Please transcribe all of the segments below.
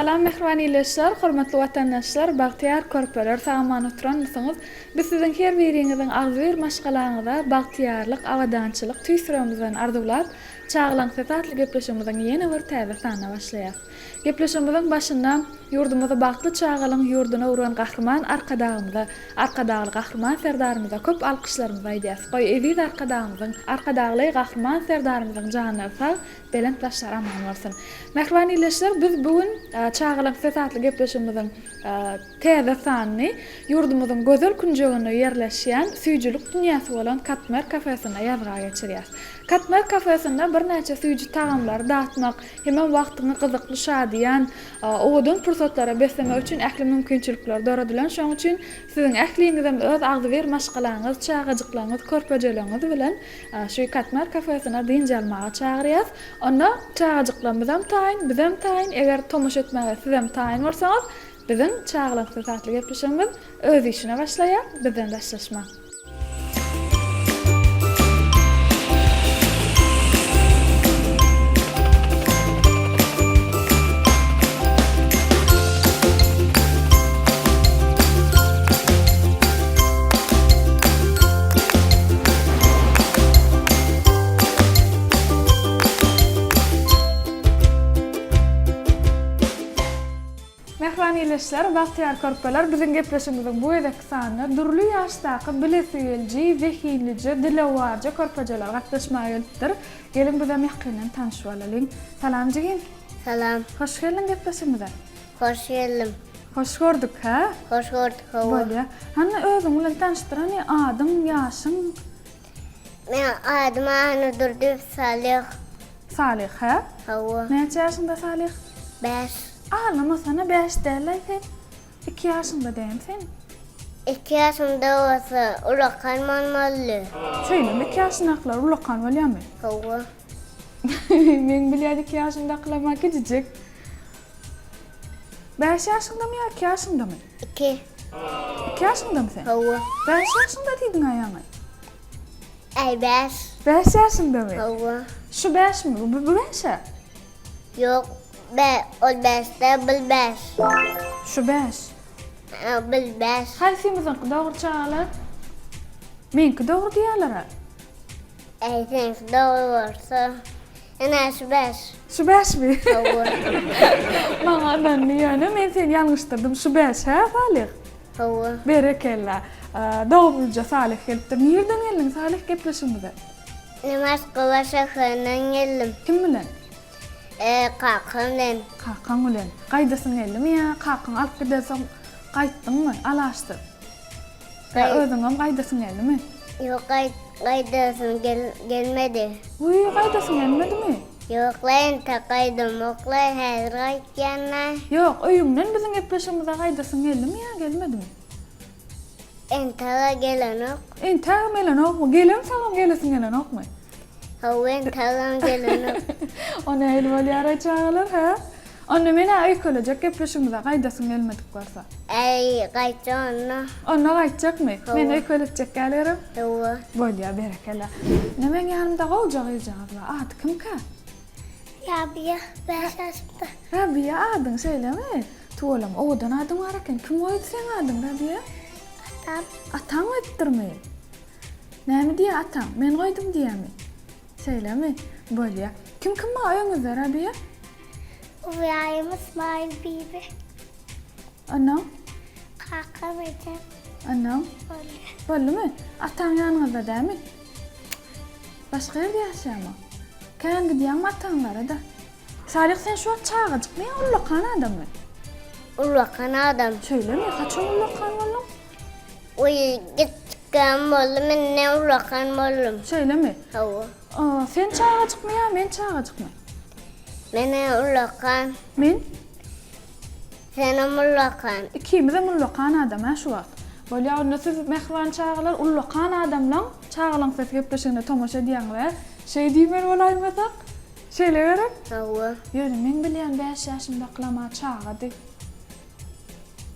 Salam mähriban ildeşler, hormatly watandaşlar, bagtyýar körpeler, sag-aman oturanmysyňyz? Biz siziň her biriňiziň agzybir maşgalaňyza bagtyýarlyk, abadançylyk tüýs ýüregimizden arzuwlap, Çagalaň sesi atly gepleşigimiziň ýene bir täze sanyna başlaýas. Gepleşigimiziň başynda ýurdumyzy bagtly çagalyň ýurduna öwren Gahryman Arkadagymyza, Arkadagly Gahryman Serdarymyza köp alkyşlarymyzy aýdýas. Goý, eziz Arkadagymyzyň, Arkadagly Gahryman Serdarymyzyň janlary sag, belent başlary aman bolsun! Mähriban ildeşler, biz bu gün Çagalaň sesi atly gepleşigimiziň täze sanyny ýurdumyzyň gözel künjeginde ýerleşýän süýjülik dünýäsi bolan Katmer kafesinde ýazga geçirýäs. Katmer kafesinde birnäçe süýji tagamlary datmak hemem wagtyňy gyzykly, şadyýan, owadan pursatlara beslemek üçin ähli mümkinçilikler döredilen. Şonuň üçin siziň ähliňizem öz agzybir maşgalaňyz, çagajyklaryňyz, körpejeleriňiz bilen şu Katmer kafesine dynç almaga çagyrýas. Onda çagajyklarymyzam taýyn, bizem taýyn, eger tomaşa etmäge sizem taýyn bolsaňyz, biziň Çagalaň sesi atly gepleşigimiz öz işine başlaýar, bizden daşlaşmaň. Mähriban ildeşler, bagtyýar körpeler, biziň gepleşigimiziň bu gezekki sanyna dürli ýaşdaky bilesigeliji, zehinlije, dilewarja körpejeler gatnaşmaga gelipdir. Geliň bizem ýakyndan tanyşyp alalyň. Salam jigim. Salam. Hoş geldiň gepleşigimize. Hoş geldim. Hoş gördük, hä? Hoş gördük, hawa. Bolýa. Hany özüň bilen tanyşdyr hany, adyň, ýaşyň? Meň adym Annadurdyýew Salyh. Salyh, hä? Hawa. Näçe ýaşyňda Salyh? Bäş. Aglamasana, bäş däl-aý sen. Iki ýaşyňda dämi sen? Iki ýaşymda bolsa ulakan bolmalydy. Şeýlemi, iki ýaşyndakylar ulakan bolýarmy? Hawa. Meň bilýän iki ýaşymdakylam-a kiçijik. Bäş ýaşyňdamy ýa iki ýaşyňdamy? Iki. Iki ýaşyňdamy sen? Hawa. Bäş ýaşyňda diýdiň-ä ýaňy. Äý, bäş. Bäş ýaşyňdamy? Hawa. Şu bäşmi? Bu, bu bäş-ä? Ýok, bä, ol bäş däl, bul bäş. Şu bäş. Hä, bul bäş. Haýsymyzyňky dogry çagalar? Meňki dogry diýýärler-ä. Äý, seňki dogry bolsa. Ine, şu bäş. Şu bäşmi? Hawa. Maňa ynandy ýöne men seni ýalňyşdyrdym. Şu bäş, hä, Salyh? Hawa. Berekella. Dogumlyja Salyh gelipdir. Nirden geldiň, Salyh, gepleşigimize? Men Moskwa şäherinden geldim. Kim bilen? E, kakam bilen. Kakaň bilen. Gaýdasyň geldimi ýa kakaň alyp gidensoň gaýtdyňmy, alaçsyz? Ýa özüňem gaýdasyň geldimi? Ýok, gaýdasym gelmedi. Wiý, gaýdasyň gelmedimi? Ýok-la, entek gaýdamok-la, häzir gaýtýan-la. Ýok, öýüňden biziň gepleşigimize gaýdasyň geldimi ýa gelmedimi? Entegä gelenok. Entegem gelenokmy? Gelensoňam gelesiň gelenokmy? Hawa, entegem gelenok. O nähili bolýar-aý çagalar, hä? Onda men-ä öýkelejek gepleşigimize gaýdasyň gelmedik bolsa. Äý, gaýtjak onda. Onda gaýtjakmy? Hawa. Meni öýkeletjek gälerem? Hawa. Bolýa, berekella. Ine meň ýanymda gowja gyzjagaz bar. Ady kimkä? Rabiýa, bäş ýaşymda. Rabiýa adyň, şeýlemi? Tüweleme, owadan adyň bar eken. Kim goýdy seň adyňy, Rabiýa? Atam. Ataň goýupdyrmy? Näme diýýär ataň? Men goýdum diýýärmi? Şeýlemi? Bolýa. Kim kim bar öýüňizde, Rabiýa? Uýaýym Ysmaýyl bibi. Onnoň? Kakam, ejem. Onnoň? Boldy. Boldumy? Ataň ýanyňyzda dämi? Başga ýerde ýaşaýarmy? Kän gidýäňmi ataňlara-da? Salyh sen şu wagt çagajykmy ýa ullakan adammy? Ullakan adam. Şeýlemi? Haçan ullakan bolduň? Uý, gitgem boldum, indi ullakan boldum. Şeýlemi? Hawa. Sen çagajykmy ýa men çagajykmy? Men ullakan. Men? Senem ullakan. Ikimizem ullakan adam hä şu wagt. Bolýa onda siz mähriban çagalar ullakan adamlaň Çagalaň sesi gepleşigine tomaşa edýäňiz hä? Şeý diýmeli bolaýmasak? Şeýle gerek? Hawa. Ýöne meň bilýän bäş ýaşymdakylama çagady.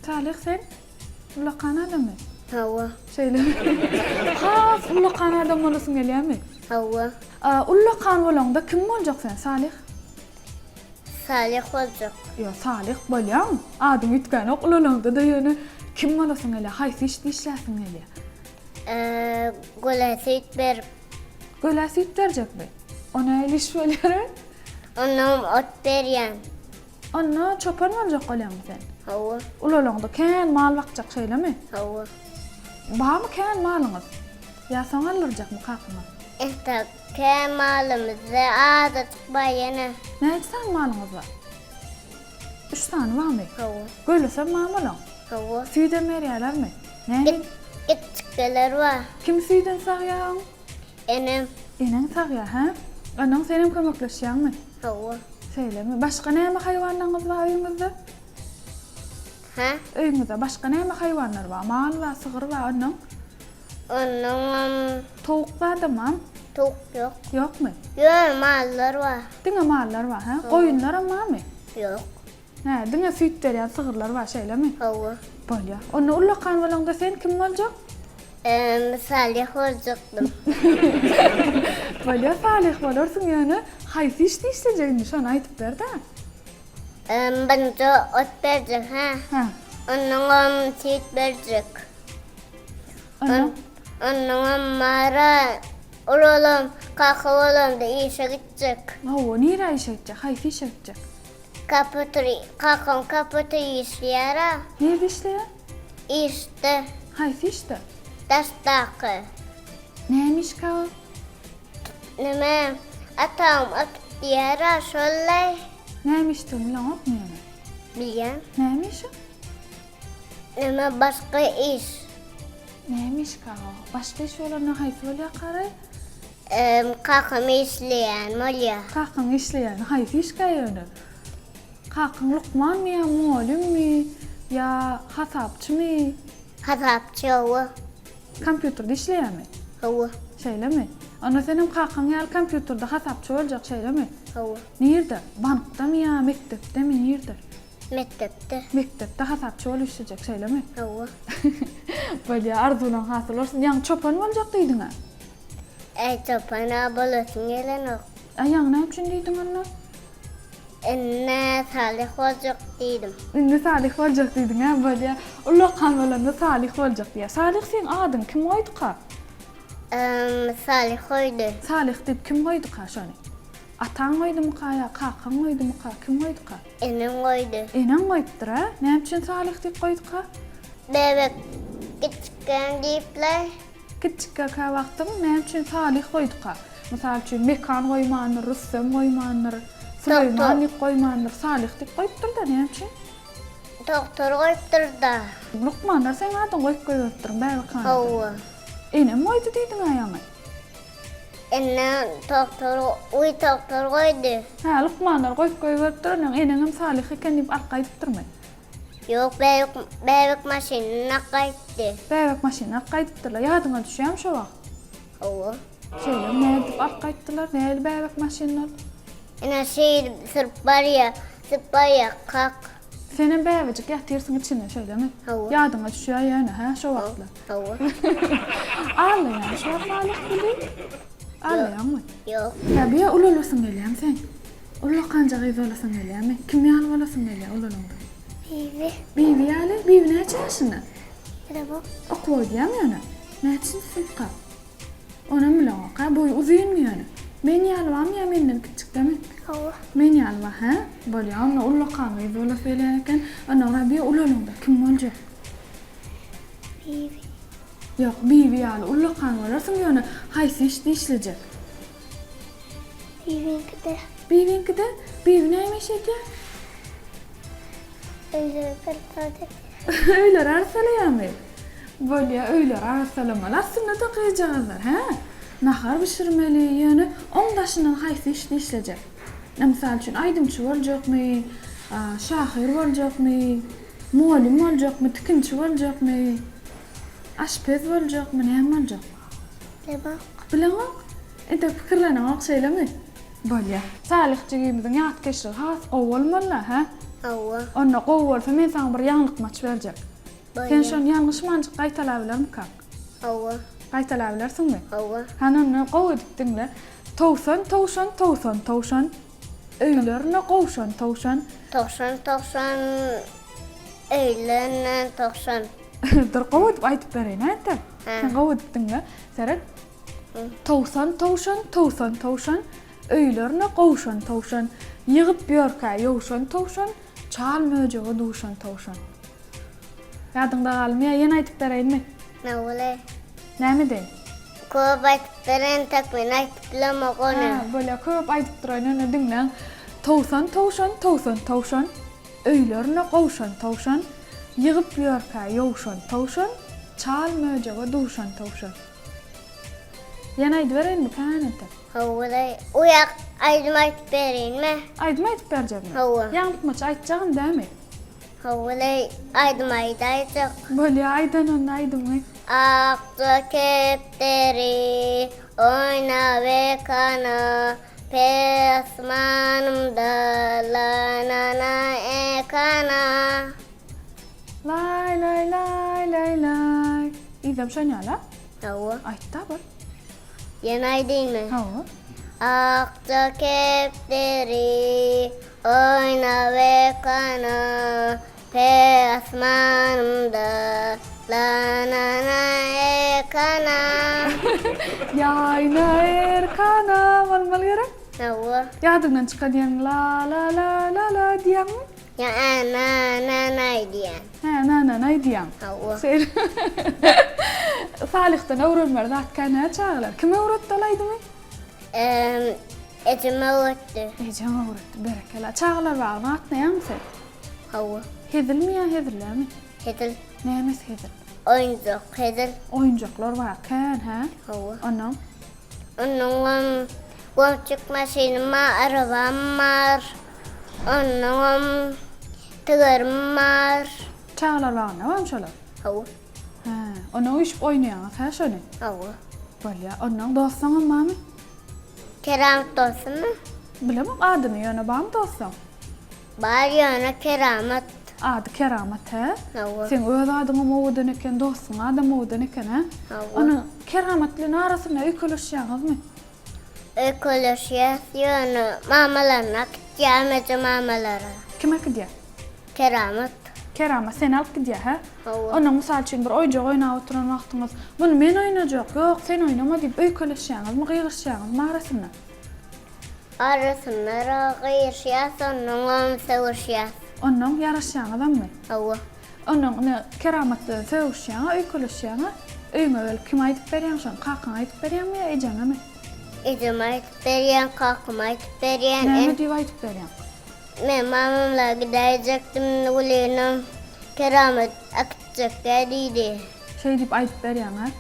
Salyh sen ullakan adammy? Hawa. Şeýlemi? Has ullakan adam bolasyň gelýärmi? Hawa. Ullakan bolaňda kim boljak sen, Salyh? Salyh boljak. Ýok, Salyh bolýaň. Adyň üýtgänok ulalaňda-da ýöne kim bolasyň gelýär, haýsy işde işläsiň gelýär? Gölä süýt berip. Gölä süýt berjekmi? O nähili iş bolýar-a? Onnoňam ot berýän. Onda çopan boljak bolýaňmy sen? Hawa. Ulalaňda kän mal bakjak şeýlemi? Hawa. Barmy kän malyňyz? Ýa soň aldyrjakmy kakaňyz? Entek kän malymyzda azajyk bar ýene. Näçe sany malyňyz bar? Üç sany barmy? Hawa. Gölesem barmy olaň? Hawa. Süýdem berýärlermi? Näme? Itjikdeler bar. Kim süýdüni sagýar oň? Enem. Eneň sagýar, hä? Onnoň senem kömekleşýäňmi? Hawa. Şeýlemi? Başga näme haýwanlaryňyz bar öýüňizde? Hä? Öýüňizde başga näme haýwanlar bar? Mal bar, sygyr bar, onnoň? Onnoňam. Towuk bar-da mam? Towuk ýok. Ýokmy? Ýöne mallar bar. Diňe mallar bar, hä? Goýunlaram barmy? Ýok. Hä, diňe süýt berýän sygyrlar bar, şeýlemi? Hawa. Bolýar. Onda ullakan bolaňda sen kim boljak? Emm, Salyh boljakdym. Bolýar, Salyh bolarsyň, ýöne haýsy işde işlejek indi, şony aýdyp ber-dä. Emm, birinji ot berjek, hä? Hä. Onnoňam süýt berjek. Onnoň? Onnoňam mara ulalam, kaka bolamda işe gitjek. Hawa, nirä işe gitjek, haýsy işe gitjek? Kompýuter, kakam kompýuter işleýär-ä. Nirde işleýär? Işde. Haýsy işde? Daşdaky. Näme işkä ol? Neme, atam atyp diýär-ä, şol-laý. Näme işdigini bileňokmy ýöne? Bilýän. Näme iş o? Neme, başga iş. Näme işkä o? Başga iş bolanda haýsy bolýarka-raý? Kakam işleýän bolýa. Kakaň işleýäni haýsy işkä ýöne? Kakaň lukmanmy ýa mugallymmy ýa hasapçymy? Hasapçy hawa. Kompýuterde işleýärmi? Hawa. Şeýlemi? Onda senem kakaň ýaly kompýuterde hasapçy boljak şeýlemi? Hawa. Nirde? Bankdamy ýa mekdepdemi nirde? Mekdepde. Mekdepde hasapçy bolup işlejek, şeýlemi? Hawa. Bolýa, arzuwlaň hasyl bolsun. Ýaňy çopan boljak diýdiň-ä? Äý, çopan-a bolasym gelenok. A ýaňy näme üçin diýdiň onda? Indi Salyh boljak diýdim. Indi Salyh boljak diýdiň-ä, bolýa. Ullakan bolanda Salyh boljak diýýär. Salyh seň adyňy kim goýduka? Salyh goýdy. Salyh diýip kim goýduka şony? Ataň goýdumyka ýa kakaň goýdumyka, kim goýduka? Enem goýdy. Eneň goýupdyr-a? Näme üçin Salyh diýip goýduka? Bäbek kiçikkäm diýipler. Kiçikkäkä wagtyň näme üçin Salyh goýduka? Mysal üçin, Mekan goýmandyr, Rüstem goýmandyr, Süleýman diýip goýmandyr, Salyh diýip goýupdyr-da, näme üçin? Dogtor goýupdyr-da. Lukmanlar seň adyňy goýup goýberipdirmi bäbekhanada? Hawa. Enem goýdy diýdiň-ä ýaňy. Ene togtor uý togtor goýdy. Hä, lukmanlar goýup goýberipdir, onuň eneňem Salyh eken diýip alyp gaýdypdyrmy? Ýok, bäbek bäbek maşynyny alyp gaýtdy. Bäbek maşynyny alyp gaýdypdyrlar. Ýadyňa düşýärmi şo wagt? Hawa. Şeýlemi, nädip alyp gaýtdylar? Nähili bäbek maşyny ol? Ene şeýdip sürüp barýa, sürüp barýa kak. Senem bäbejik ýatyrsyň içinde şeýlemi? Hawa. Ýadyňa düşýär ýöne, hä, şo wagtlar? Hawa. Aglaýaňmy şo wagt Salyh güli? Aglaýaňmy? Ýok. Ýa ulalasyň gelýärmi seň? Ullakanja gyz bolasyň gelýärmi? Kim ýaly bolasyň gelýär ulalaňda? Bibi. Bibi ýaly? Bibi näçe ýaşynda? Bilemok. Okuwa gidýärmi ýöne? Näçinji synpka? Onam bileňok, hä? Boýy uzynmy ýöne? Men ýaly barmy ýa menden kiçjikdemi? Hawa. Men ýaly bar, hä? Bolýa, onda ullakan gyz bolasy gelýän eken. Onda Rabiýa ulalaňda kim boljak? Bibi. Ýok, Bibi ýaly ullakan bolarsyň, ýöne haýsy işde işlejek? Bibiňkide. Bibiňkide? Bibi näme iş edýär? Öýleri arassalap edýär. Öýleri arassalaýarmy? Bolýa, öýleri arassalamaly aslynda-da gyzjagazlar, hä? Nahar bişirmeli, ýöne oň daşyndan haýsy işde işlejek? Mysal üçin, aýdymçy boljakmy, şahyr boljakmy, mugallym boljakmy, tikinçi boljakmy, aşpez boljakmy, näme boljak? Bilemok. Bileňok? Entek pikirleneňok, şeýlemi? Bolýa. Salyh jigimiziň ýatkeşligi has gowy bolmaly-la, hä? Hawa. Onda gowy bolsa men saňa bir ýaňlykmaç berjek. Bolýa. Sen şony ýalňyşmanjyk gaýtalabilermikaň? Hawa. Gaýtalabilersiňmi? Hawa. Hany onda gowy edip diňle. Towsan, towşan, towsan, towşan. Öýlerine gowşan towşan. Towşan towşan öýlerine towşan. Dur gowy edip aýdyp bereýin hä entek. Sen gowy edip diňle. Seret. Towsan towşan towsan towşan öýlerine gowşan towşan ýygyp ýörkä ýowşan towşan çal möjege duşan towşan. Ýadyňda galdymy ýa ýene aýdyp bereýinmi? Näwele. Näme edeýin? Köp aýdyp ber entek men aýdyp bilemok ony. Hä, bolýa köp aýdyp duraýyn ýöne diňläň. Towsan towşan towsan towşan öýlerine gowşan towşan ýygyp ýörkä ýowşan towşan çal möjege duşan towşan. Ýene aýdybereýinmi kän entek? Hawa-da uýak aýdym aýdyp bereýinmi? Aýdym aýdyp berjekmi? Hawa. Ýaňytmaç aýtjagyn dämi? Hawa-da aýdym aýdaýjak. Bolýa aýdan onda aýdymyňy. Akja kepderi oýnap ekana pe asmanymda la-na-na ekana. Laý laý laý laý laý. Yzam şon ýaly-a? Hawa. Aýtda bir. Ýene aýdaýynmy? Hawa. Akja kepderi oýnap ekana pe asmanymda la-na-na ekana. Ýaýna erkana bolmaly gerek? Hawa. Ýadyňdan çykan ýeriň la-la-la-la-la diýýäňmi? Ýa na na na diýýän. Hä, na na na diýýäň. Hawa. Şeýle. Salyhdan öwrenmeli zat kän hä çagalar. Kim öwretdi ol aýdymy? Ehm, ejem öwretdi. Ejeň öwretdi, berekella. Çagalar bagyna gatnaýaňmy sen? Hawa. Hezilmi ýa hezil dälmi? Hezil. Nämesi hezil? Oýunjak hezil. Oýunjaklar bar kän, hä? Hawa. Onnoň? Onnoňam gonçuk maşynym bar, arabam bar. Onnoňam tigerim bar. Çagalar bagynda barmy şolar? Hawa. Hä, onnoň üýşüp oýnaýaňyz hä şony? Hawa. Bolýa. Onnoň dostuňam barmy? Keramat dostummy? Bilemok adyny, ýöne barmy dostuň? Bar ýöne Keramat. Ady Keramat hä? Hawa. Seň öz adyňam owadan eken, dostuň adam owadan eken hä? Hawa. Onuň Keramat bilen arasynda öýkeleşýäňizmi? Öýkeleşýäs ýöne mamalaryna äkitýär eje mamalara. Kim äkidýär? Keramat. Keramat seni alyp gidýär hä? Hawa. Onnoň mysal üçin bir oýunjak oýnap oturan wagtyňyz, muny men oýnajak, ýok sen oýnama diýip öýkeleşýäňizmi, gygyryşýaňyzmy arasynda? Arasynda-ra gygyryşýas onnoňam sögüşýäs. Onnoň ýaraşýaňyzammy? Hawa. Onnoň ine Keramat bilen sögüşýäň-ä, öýkeleşýäň-ä. Öýüňe gelip kime aýdyp berýäň şony? Kakaňa aýdyp berýäňmi ýa ejeňemi? Ejeme aýdyp berýän, kakama aýdyp berýän. Näme diýip aýdyp berýäň? Men mamamlara gidäýjekdim, welinem Keramat äkitjekgä diýdi. Şeý diýip aýdyp berýäň-ä?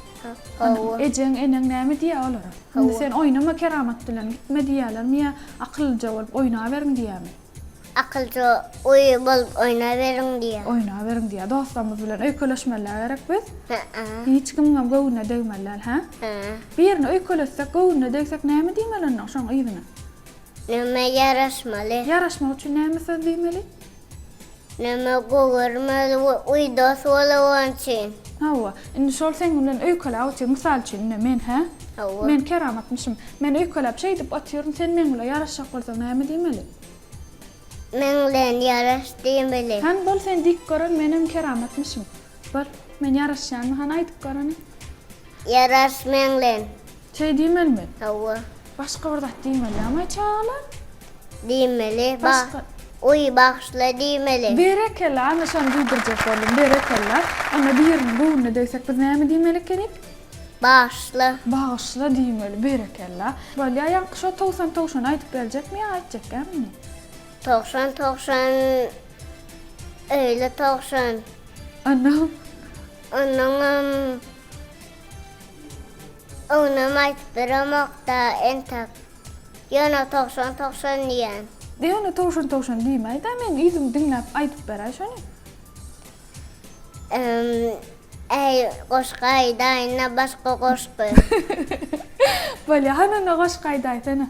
Hawa. Ejeň, eneň näme diýýär olara? Indi sen oýnama Keramat bilen, gitme diýýärlermi ýa akyllyja bolup oýnaberiň diýýärmi? Akylja uly bolup oýnaberiň diýýär. Oýnaberiň diýýär. Dostlarymyz bilen öýkeleşmeli gerek biz? Hä-ä. Hiç kimiňem göwnüne degmeli däl, hä? Hä. Birini öýkeletsek, göwnüne degsek näme diýmeli onnoň şoň yzyna? Näme ýaraşmaly? Ýaraşmak üçin näme söz diýmeli? Näme gowermeli we uý dos bolawan üçin? Hawa, indi şol seň bilen öýkeläp otyr, mysal üçin, indi men, hä? Hawa. Men keramatmyşym. Men öýkeläp şeýdip otyryn, sen meň bilen ýaraşjak bolsaň näme diýmeli? Meň bilen ýaraş diýmeli. Hany bol sen diýip gören menem keramatmyşym. Bol, men ýaraşýanmy hany aýdyp göreni. Ýaraş meň bilen. Şeý diýmelimi? Hawa. Başga bir zat diýmeliami çagalar? Diýmeli. Başga. Uý bagyşla diýmeli. Berekella, ana şony diýdirjek boldum. Berekella. Onda biriniň göwnüne degsek biz näme diýmeli ekenik? Bagyşla. Bagyşla diýmeli. Berekella. Bolýa, ýaňky şo towsan towşany aýdyp berjekmi ýa aýtjakgämi indi? Towşan towşan öýli towşan. Onnoň? Onnoňam Onam aýdyp beremokda entek. Ýöne towşan towşan diýýän. Ýöne towşan towşan diýmäýdä meň yzymy diňläp aýdyp beräý şony. Äý goşgy aýdaýynda başga goşgy. Bolýa hany onda goşgy aýdaýsana.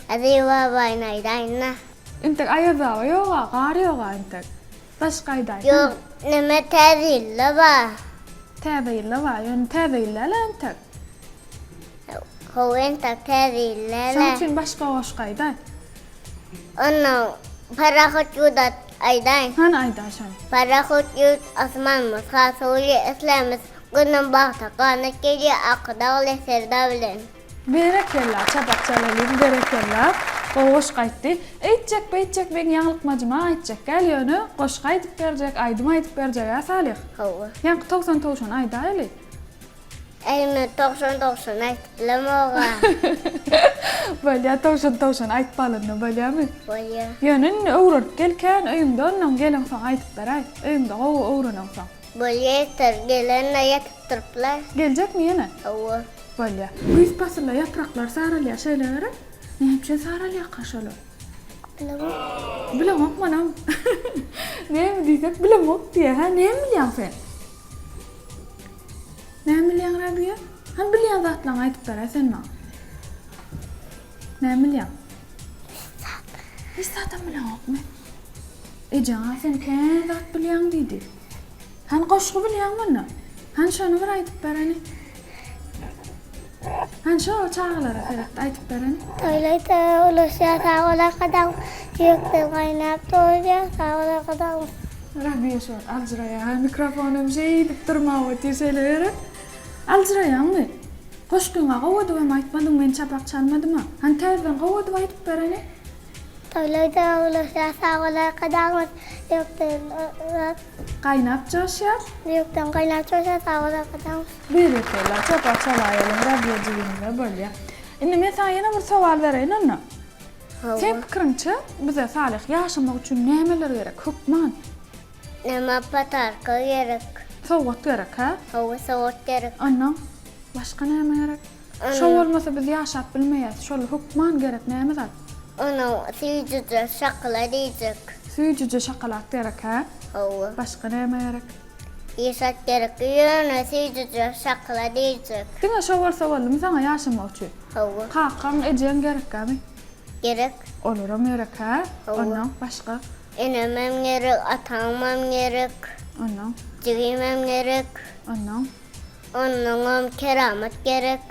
Aziz babaýyny aýdaýynda. Entek Aýaz baba ýoga gar ýoga entek. Başga aýdaýsana. Ýok neme täze ýylda bar. Täze ýylda bar ýöne täze ýyl däl entek. Hawa entek täze ýyl däl. Şoň üçin başga goşgy aýdaý. Onda Parahat ýurt aýdaýyn. Hany aýdaý şony. Parahat ýurt asmanymyz hasylly islämiz günem bagta ganat gelýär Arkadagly Serdar bilen. Berekella çapak çalalyň berekella gowy goşgy aýtdy. Eýtjek beýtjek meň ýaňlykmajyma aýtjak däl ýöne goşgy aýdyp berjek aýdym aýdyp berjek a Salyh? Hawa. Ýaňky 90 towşany aýdaýly. Äý men 90 towşany aýdyp bilemoga. Bolýa 90 towşany aýtmaly indi bolýamy? Bolýa. Ýöne indi öwrenip gel kän öýüňde onnoň geleňsoň aýdyp beräý. Öýüňde gowy öwreneňsoň. Bolýa ertir gelende ýatyp duruplar. Geljekmi ýene? Hawa. Bolýa. Güýz pasylda ýapraklar saralýar şeýle gerek? Näme üçin saralýarka şolar? Bilemok. Bilemok manam. Näme diýsek bilemok diýýär. Hä näme bilýäň sen? Näme bilýäň Rabiýa? Hany bilýän zatlaryňy aýdyp beräý sen maňa. Näme bilýäň? Hiç zat. Hiç zadam bileňokmy? Ejeň-ä sen kän zat bilýäň diýdi. Hany goşgy bilýäňmi onda? Hany şony bir aýdyp ber hany. Hany şo çagalara seret aýdyp ber hany. Toýlaýda ulaşýar sag bol arkadagym Ýürekden gaýnap dolýar sag bol arkadagym. Rabiýa şu wagt aljyraýar mikrofonam şeýdip durmap otyr şeýle gerek. Aljyraýaňmy? Goşgyňa gowy edibem aýtmadyň men çapak çalmadym-a. Hany täzeden gowy edip aýdyp ber hany. Toýlaýda ulaşýar sag bol arkadagymyz Ýürekden Gaýnap joşýar. Ýürekden gaýnap joşýar sag bol arkadagymyz. Berekella çapak çalaýalyň Rabiýa jigimize bolýa. Indi men saňa ýene bir sowal bereýin onda. Hawa. Seň pikiriňçe bize Salyh ýaşamak üçin nämeler gerek hökman? Näme podarka gerek. Sowgat gerek hä? Hawa sowgat gerek. Onnoň başga näme gerek? Şo bolmasa biz ýaşap bilmeýäs. Şol hökman gerek näme zat? Onuň süýjüje şokolad iýjek. Süýjüje şokolad gerek hä? Hawa. Başga näme gerek? Hiç zat gerek ýöne süýjüje şokolad iýjek. Diňe şo bolsa boldumy saňa ýaşamak üçin? Hawa. Kakaň, ejeň gerekkämi? Gerek. Olaram gerek hä? Hawa. Onnoň başga? Enemem gerek, atamam gerek. Onnoň? Jigimem gerek. Onnoň? Onnoňam keramat gerek.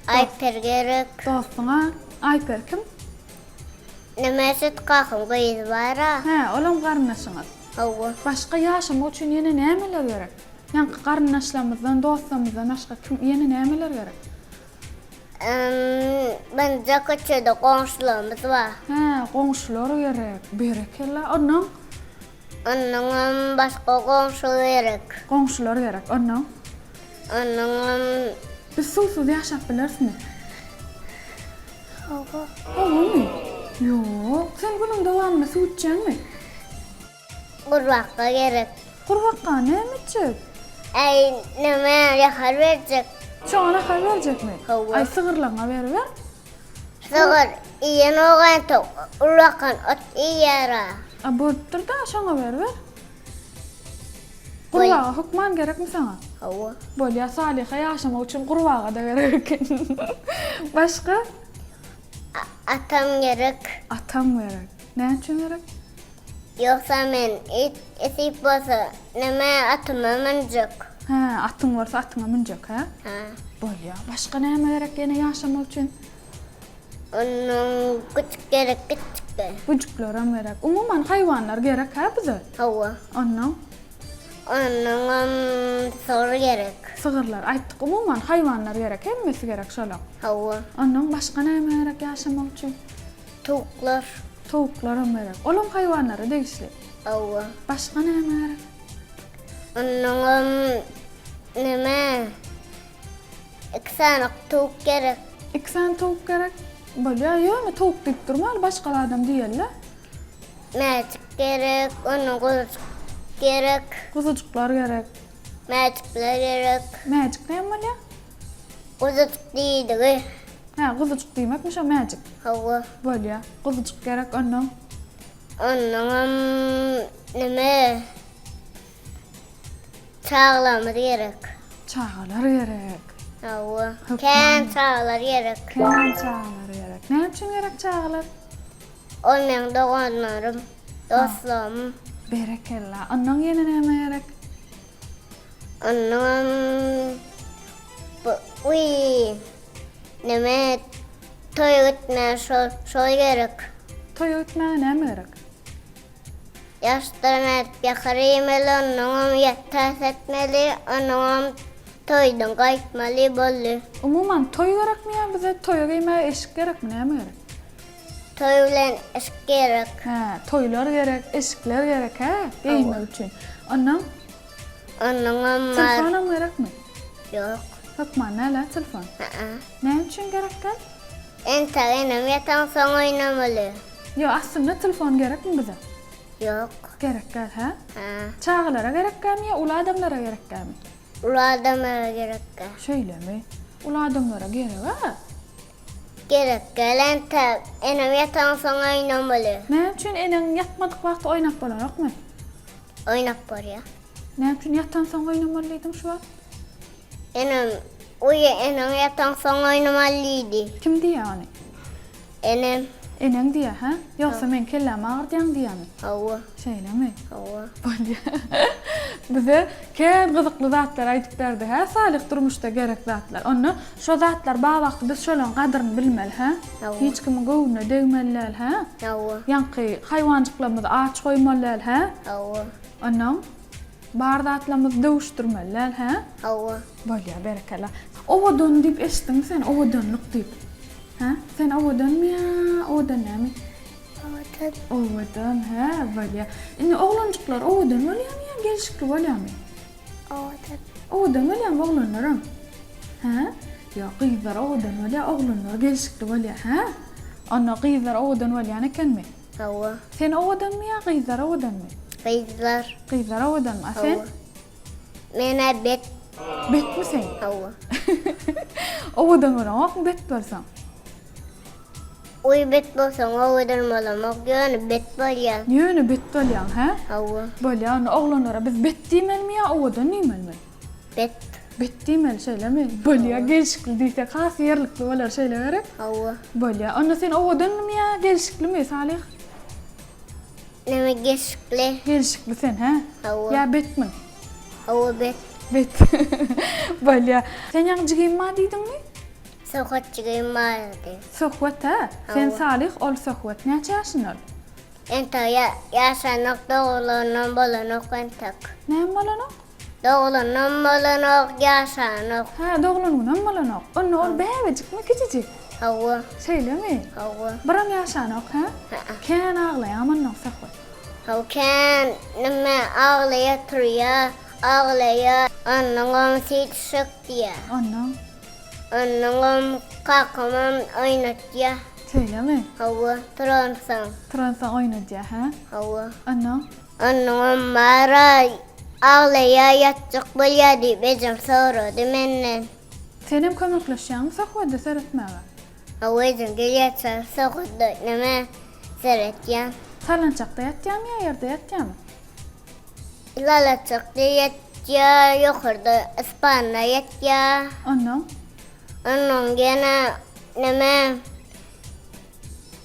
Aýper gerek. Dostuňa Aýper kim? Neme süt kakam gyzy bar-a. Hä, olam garyndaşyňyz. Hawa. Başga ýaşamak üçin ýene nämeler gerek? Ýaňky garyndaşlarymyzdan, dostlarymyzdan başga kim, ýene nämeler gerek? Birinji köçede goňşularymyz bar. Hä, goňşular gerek. Berekella. Onnoň? Onnoňam başga goňşy gerek. Goňşular gerek. Onnoň? Onnoňam. Biz suwsuz ýaşap bilerismi? Hawa. Hawamy? Ýok. Sen günüň dowamynda suw içýäňmi? Gurbakga gerek. Gurbakga näme etjek? Äý, näme, nahar berjek. Şoňa nahar berjekmi? Hawa. Aý, sygyrlaňa beriber. Sygyr iýenok entek, ullakan ot iýýär-ä. A bolupdyr-da, şoňa beriber. Gurbaga hökman gerekmi saňa? Hawa. Bolýa, Salyha ýaşamak üçin gurbaga-da gerek eken. Başga? Atam gerek. Atam gerek. Näme üçin gerek? Ýogsa men it esip bolsa neme atyma münjek. Hä, atyň bolsa atyňa münjek, hä? Hä. Bolýa. Başga näme gerek ýene ýaşamak üçin? Ondan güjük gerek kiçjikde. Güjüklerem gerek. Umuman haýwanlar gerek hä bize? Hawa. Ondan? Ondanam sygyr gerek. Sygyrlar aýtdyk. Umuman haýwanlar gerek. Hemmesi gerek şolaň. Hawa. Ondan başga näme gerek ýaşamak üçin? Towuklar. Towuklaram gerek. Olam haýwanlara degişli. Hawa. Başga näme gerek? Ondanam neme? Iki sany towuk gerek. Iki sany towuk gerek. Bolýar, ýöne towuk diýip durmaly, başga zadam diýeli-le. Mäjik gerek, ondan guzujyk gerek. Guzujyklar gerek. Mäjikler gerek. Mäjik näme bolýar? Guzujyk diýdigi. Hä, guzujyk diýmekmi şo mäjik? Hawa. Bolýar. Guzujyk gerek ondan. Ondanam neme? Çagalarymyz gerek. Çagalar gerek. Hawa. Kän çagalar gerek. Kän çagalar gerek. Näme üçin gerek çagalar? Ol meň doganlarym, dostlarym. Berekella. Ondan ýene näme gerek? Ondanam bu uý neme toýa gitmä şol şol gerek. Toýa gitmäge näme gerek? Ýaşdan edip ýakar iýmeli, onnoňam ýa täs etmeli, onnoňam toýdan gaýtmaly boldy. Umuman, toý gerekmi ýa bize toýa geýmäge eşik gerekmi, näme gerek? Toý bilen eşik gerek. Hä, toýlar gerek, eşikler gerek, hä, geýmek üçin. Onnoň? Onnoňam bar. Telefonam gerekmi? Ýok. Hökman däl-ä telefon? Hä-ä. Näme üçin gerek däl? Entek enem ýatansoň oýnamaly. Ýok, aslynda telefon gerekmi bize? Ýok. Gerek däl, hä? Hä. Çagalara gerekkämi ýa uly adamlara gerekkämi? Uly adamlara gerekkä. Şeýlemi? Uly adamlara gereg-ä? Gerek däl entek. Enem ýatansoň oýnamaly. Näme üçin eneň ýatmadyk wagty oýnap bolanokmy? Oýnap bolýar. Näme üçin ýatansoň oýnamaly diýdiň şu wagt? Enem, uýa eneň ýatansoň oýnamaly diýdi. Kim diýýär ony? Enem. Eneň diýýär, hä? Ýogsa meň kellämi agyrdýaň diýýärmi? Hawa. Şeýlemi? Hawa. Bolýa. Bize kän gyzykly zatlar aýdyp berdi, hä, Salyh durmuşda gerek zatlar. Onda şo zatlar bar wagty biz şolaň gadyryny bilmeli, hä? Hawa. Hiç kimiň göwnüne degmeli däl, hä? Hawa. Ýaňky haýwanjyklarymyzy aç goýmaly däl, hä? Hawa. Onnoň bar zatlarymyzy döwüşdirmeli däl, hä? Hawa. Bolýa, berekella. Owadan diýip eşitdiňmi sen, owadanlyk diýip? Hä? Sen owadanmy ýa owadan dälmi? Owadan. Owadan, hä, bolýa. Indi oglanjyklar owadan bolýamy ýa gelşikli bolýamy? Owadan. Owadan bolýamy oglanlaram? Hä? Ýok, gyzlar owadan bolýa, oglanlar gelşikli bolýa, hä? Onda gyzlar owadan bolýan ekenmi? Hawa. Sen owadanmy ýa gyzlar owadanmy? Gyzlar. Gyzlar owadanmy? A sen? Hawa. Men-ä bet. Betmi sen? Hawa. Owadan bolaňokmy bet bolsaň? Uý bet bolsaň owadan bolamok, ýöne bet bolýaň. Ýöne bet bolýaň, hä? Hawa. Bolýa, onda oglanlara biz bet diýmelimi ýa owadan diýmelimi? Bet. Bet diýmeli, şeýlemi? Bolýa, gelşikli diýsek has ýerlikli bolar, şeýle gerek? Hawa. Bolýa. Onda sen owadanmy ýa gelşiklimi, Salyh? Neme gelşikli. Gelşikli sen, hä? Hawa. Ýa betmiň? Hawa, bet. Bet. Bolýa. Sen ýaňy jigim bar diýdiňmi? Söhbet jigim bardy. Söhbet, hä? Sen Salyh, ol Söhbet. Näçe ýaşynda ol? Entek ýaşanok, dogrulanam bolanok entek. Näme bolanok? Doglanam bolanok, ýaşanok. Hä, doglan günem bolanok. Onda ol bäbejikmi, kiçijik? Hawa. Şeýlemi? Hawa. Biram ýaşanok, hä? Hä. Kän aglaýamy onnoň Söhbet? Hawa, kän neme aglaýa turýa, aglaýa, onnoňam süýt şyk diýýä. Onnoň? Onnoňam kakamam oýnatýa. Şeýlemi? Hawa, turansoň. Turansoň oýnadýa, hä? Hawa. Onnoň? Onnoňam Mara aglaýa ýatjak bolýa diýip ejem sorady menden. Senem kömekleşýäňmi söhbede seretmäge? Hawa ejem gelýärkä söhbetde neme seretýän. Sallançakda ýatýamy ýa ýerde ýatýamy? Lalaçakda ýatýa, ýokarda ispanda ýatýa. Onnoň? Onnoň ýene neme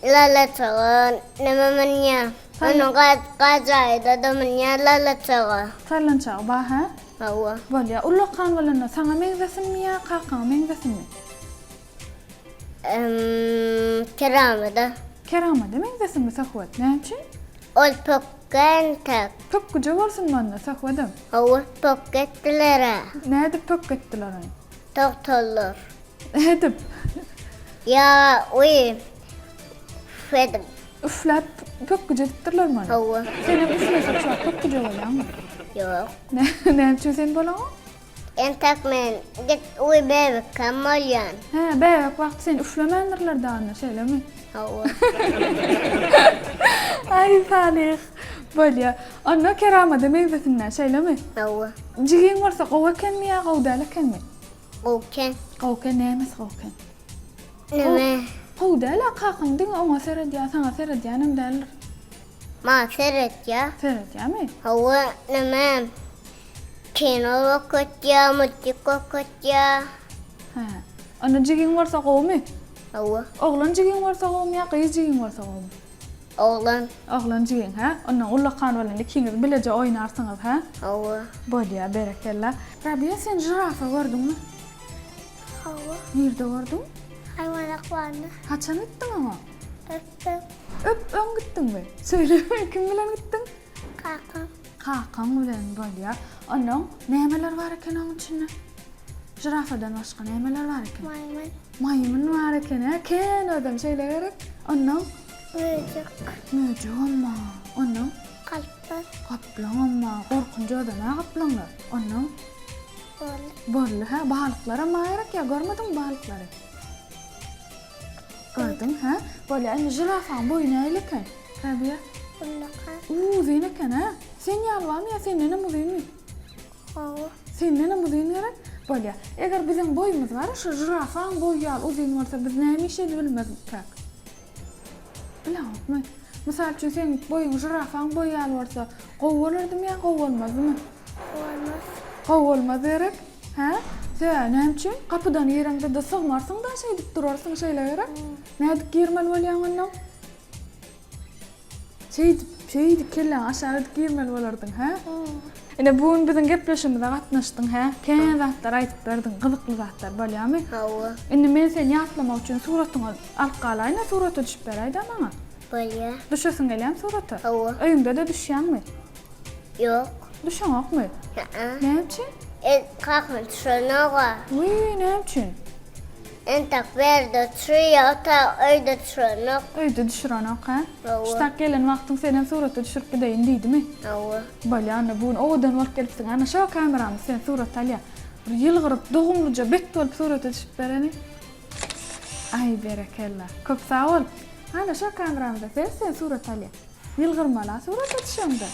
Lalaçaga neme münýä? Onuň gajaýda-da münýä lalaçaga. Sallançagy bar hä? Hawa. Bolýa. Ullakan bolanda saňa meňzesinmi ýa kakaňa meňzesinmi? Emm, Keramada. Keramada meňzesinmi Söhbet? Näme üçin? Ol pökgi entek. Pökgüje bolsunmy onda Söhbedem? Hawa, pökgi etdiler-ä. Nädip pökgi etdiler ony? Togtallar. Edip. Ýa uý üf edip. Üfläp pökgüje edipdirlermi ony? Hawa. Senem üflesek şu wagt pökgüje bolýaňmy? Ýok. Näme üçin sen bolaňok? Entek men git uý bäbekkäm bolýan. Hä, bäbek wagty seni üflemändirler dagynda, şeýlemi? Hawa. Aý, Salyh. Bolýa. Onda keramada meňzesin-dä, şeýlemi? Hawa. Jigiň bolsa gowy ekenmi ýa gowy däl ekenmi? Gowken. Gowken nämesi gowken? Neme? Gowy däl-ä kakaň diňe oňa seredýär, saňa seredýänem däldir. Maňa seredýär. Seredýärmi? Hawa, neme? Kino okatýar, multik okatýar. Hä. Onda jigiň bolsa gowumy? Hawa. Oglan jigiň bolsa gowumy ýa gyz jigiň bolsa gowumy? Oglan. Oglan jigiň, hä? Onda ullakan bolanda ikiňiz bileje oýnarsyňyz, hä? Hawa. Bolýa, berekella. Rabiýa, sen žirafa gördüňmi? Hawa. Nirde gördüň? Haýwanat bagynda. Haçan gitdiň oňa? Ötden. Öp öň gitdiňmi? Şeýlemi? Kim bilen gitdiň? Kakam. Kakaň bilen bolýa. Onnoň nämeler bar eken oň içinde? Žirafadan başga nämeler bar eken? Maýmyn. Maýmyn bar eken, hä? Kän özem şeýle gerek. Onnoň? Möjek. Möjegem bar. Onnoň? Gaplaň. Gaplaňam bar. Gorkunç özem, hä, gaplaňlar? Onnoň? Boldy. Boldy, hä? Balyklaram bar gerek ýa görmediňmi balyklary? Gördüň, hä? Bolýa, indi žirafaň boýy nähili eken? Rabiýa? Ullakan. Uzyn eken, hä? Sen ýaly barmy ýa sendenem uzynmy? Hawa. Sendenem uzyn gerek? Bolýa. Eger biziň boýumyz bar-a, şu žirafaň boýy ýaly uzyn bolsa, biz näme iş edibilmezkäk? Bileňokmy? Mysal üçin, seň boýuň žirafaň boýy ýaly bolsa, gowy bolardymy ýa gowy bolmazdymy? Bolmaz. Gowy bolmaz gerek? Hä? Sebäbi näme üçin? Gapydan gireňde-de sygmarsyň-da, şeýdip durarsyň şeýle gerek? Nädip girmeli bolýaň onnoň? Şeýdip, şeýdip kelläňi aşak edip girmeli bolardyň, hä? Ine, bu gün biziň gepleşigimize gatnaşdyň, hä? Kän zatlar aýdyp berdiň, gyzykly zatlar, bolýamy? Hawa. Indi men seni ýatlamak üçin suratyňy alyp galaýyn-a, surata düşüp beräý-dä maňa. Bolýa. Düşesiň gelýämi surata? Hawa. Öýüňde-de düşýäňmi? Ýok. Düşeňokmy? Hä-ä. Näme üçin? El kakam düşenok-a. Wiý, näme üçin? Entek bu ýerde düşürýär, o ta öýde düşürenok. Öýde düşürenok, hä? Hawa. Şu tak gelen wagtyň senem surata düşürip gideýin diýdimi? Hawa. Bolýa onda bu gün owadan bolup gelipsiň. Ana şo kameramyz seni surata alýar. Bir ýylgyryp, dogumlyja bet bolup surata düşüp bereni. Aý berekella. Köp sag bol. Ana şo kameramyza seret seni surata alýar. Ýylgyrmala surata düşeňde.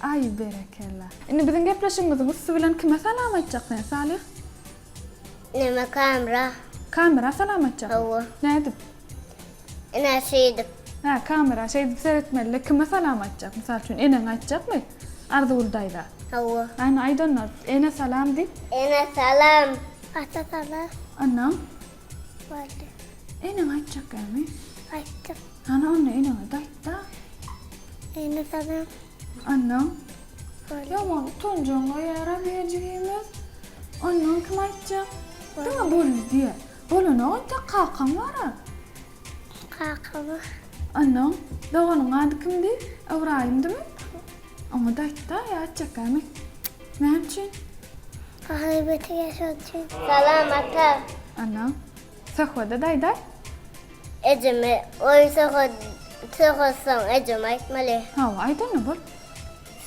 Aý berekella. Indi biziň gepleşigimiziň üsti bilen kime salam aýtjak sen Salyh? Neme kamera. Kamera salam aýtjakmy? Hawa. Nädip? Ine şeýdip. Hä kamera şeýdip seretmelide kime salam aýtjak? Mysal üçin eneňe aýtjakmy? Arzyguly daýza. Hawa. Hany aýt onda ene salam diý. Ene salam. Ata salam. Ondan? Boldy. Eneňe aýtjak dälmi? Aýtdym. Hany onda eneňe-de aýtda. Ene salam. Ondan? Boldy. Ýaman utanjaň gaýara bijigimiz. Ondan kim aýtjak? Diňe boldy diýýär. Bolanok entek kakaň bar-a. Kakama. Ondan doganyň ady kimdi? Ybraýymdymy? Oňa-da aýtda, ýa aýtjak dälmi? Näme üçin? Ahyry beter şol üçin. Salam ata. Ondan söhbede-de aýdaý. Ejeme oý söhbet söhbet soň ejeme aýtmaly. Hawa, aýt onda bol.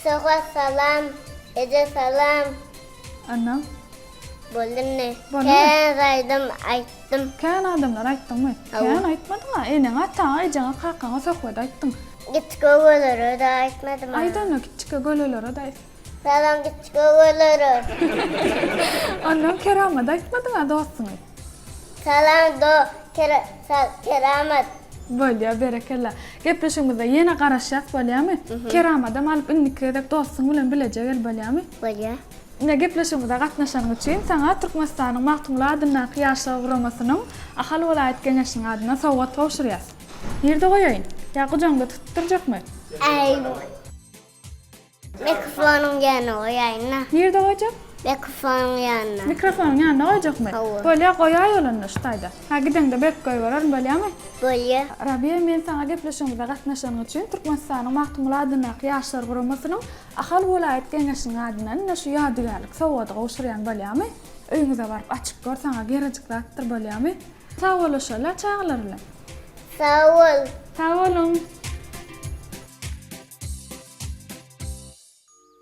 Söhbet salam, eje salam. Ondan Boldy indi. Boldumy? Kän aýdym aýtdym. Kän adamlara aýtdyňmy? Hawa. Kän aýtmadyň-a. Eneňe, ataňa, ejeňe, kakaňa söhbet aýtdyň. Kiçi gögelere-de aýtmadym-a. Aýt onda kiçjike gölelere-de aýt. Salam kiçi gögelere. Ondan keramat aýtmadyň-a dostuňy. Salam do keramat. Bolýa berekella. Gepleşigimize ýene garaşýas bolýamy? Keramadam alyp indiki gezek dostuň bilen bileje gel bolýamy? Bolýa. Ine gepleşigimize gatnaşanyň üçin saňa Türkmenistanyň Magtymguly adyndaky Ýaşlar guramasynyň Ahal welaýat Geňeşiniň adyndan sowgat gowşurýas. Nirde goýaýyn? Ýa gujagyňda tutup durjakmy? Äý. Mikrofonyň ýanyna goýaýyn-da. Nirde goýjak? Mikrofonyň ýanyna. Mikrofonyň ýanyna goýjakmy? Hawa. Bolýa, goýaý ol onda şu taýda. Hä, gideňde berk goýbererin, bolýamy? Bolýa. Rabiýa, men saňa gepleşigimize gatnaşanyň üçin Türkmenistanyň Magtymguly adyndaky Ýaşlar guramasynyň Ahal welaýat Geňeşiniň adyndan ine şu ýadygärlik sowgady gowşurýan, bolýamy? Öýüňize baryp açyp gör, saňa gerejik zatdyr, bolýamy? Sag bolaşaly-a çagalar bilen. Sag bol. Sag boluň.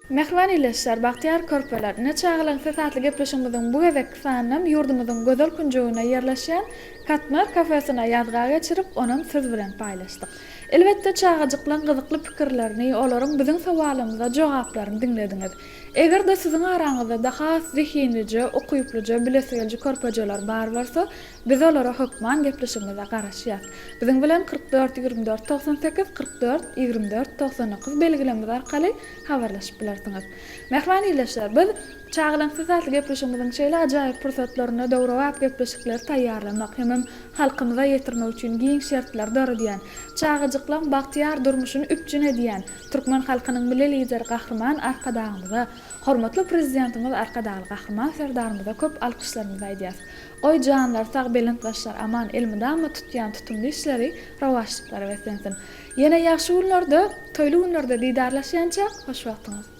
Mähriban ildeşler, bagtyýar körpeler! Ine, Çagalaryň sesi atly gepleşigimiziň bu gezekki sanynam ýurdumyzyň gözel künjeginde ýerleşýän Katmer kafesine ýazga geçirip, onam siz bilen paýlaşdyk. Elbetde, çagajyklaň gyzykly pikirlerini, olaryň biziň sowalymyza jogaplaryny diňlediňiz. Eger-de siziň araňyzda-da has zehinlije, ukyplyja, bilesigeliji körpejeler bar bolsa, Biz olara hökman gepleşigimize garaşýas. Biziň bilen 44 24 98 44 24 99 belgilerimiz arkaly habarlaşyp bilersiňiz. Mähriban ildeşler, biz Çagalaň sesi atly gepleşigimiziň şeýle ajaýyp pursatlarynda döwrebap gepleşikleri taýýarlamak hemem. halkymyza ýetirmek üçin giň şertleri döredýän, çagajyklaň bagtyýar durmuşyny üpjün edýän türkmen halkynyň Milli Lideri Gahryman Arkadagymyza, hormatly Prezidentimiz Arkadagly Gahryman Serdarymyza köp alkyşlarymyzy aýdýas. Goý janlary sag belent başlary aman elmydama tutýan tutumly işleri rowaçlyklara beslensin. Ýene ýagşy günlerde, toýly günlerde didarlaşýançak hoş wagtyňyz.